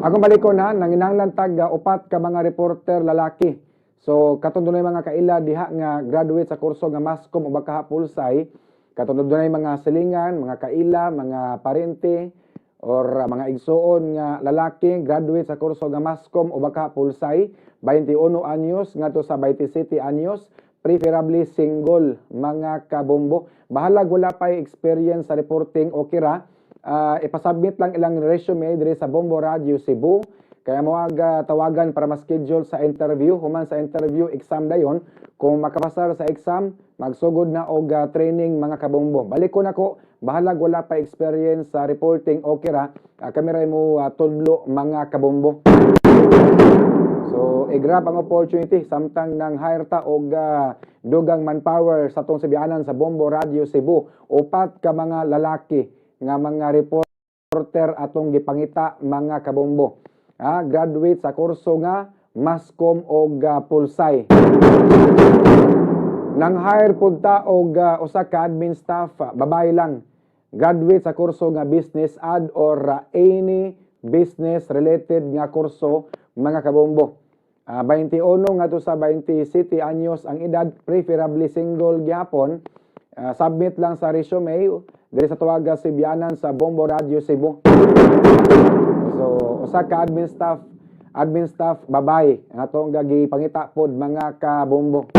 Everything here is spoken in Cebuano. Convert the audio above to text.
Akong balikon ha, nanginahanglan tag upat ka mga reporter lalaki. So katong dunay mga kaila diha nga graduate sa kurso nga Masscom o baka Pulsay, katong dunay mga silingan, mga kaila, mga parente or mga igsuon nga lalaki graduate sa kurso nga Masscom o baka Pulsay, 21 anyos ngadto sa 27 anyos, preferably single, mga kabombo. Bahalag wala pa experience sa reporting, okay ra. Ipasubmit lang ilang resume diri sa Bombo Radio Cebu. Kaya mo aga tawagan para ma-schedule sa interview. Human sa interview, exam dayon. Kung makapasar sa exam, magsugod na og training, mga kabombo. Balik ko nako, bahalag wala pa experience sa reporting, okay ra. Kami ra mo tudlo, mga kabombo. So, i-grab ang opportunity samtang nang hire ta og dugang manpower sa atong sibianan sa Bombo Radio Cebu. Upat ka mga lalaki nga mga reporter atong gipangita, mga kabombo. Graduate sa kurso nga Masscom og Pulsay. Nang hire pud ta og usa ka admin staff, babae lang. Graduate sa kurso nga business ad or any business related nga kurso, mga kabombo. 21 ngadto sa 27 anyos ang edad, preferably single gihapon. Submit lang sa resume diri sa tuwaga Sibianan sa Bombo Radio Cebu. So, usa ka admin staff babae ang atong gipangita pod, mga kabombo.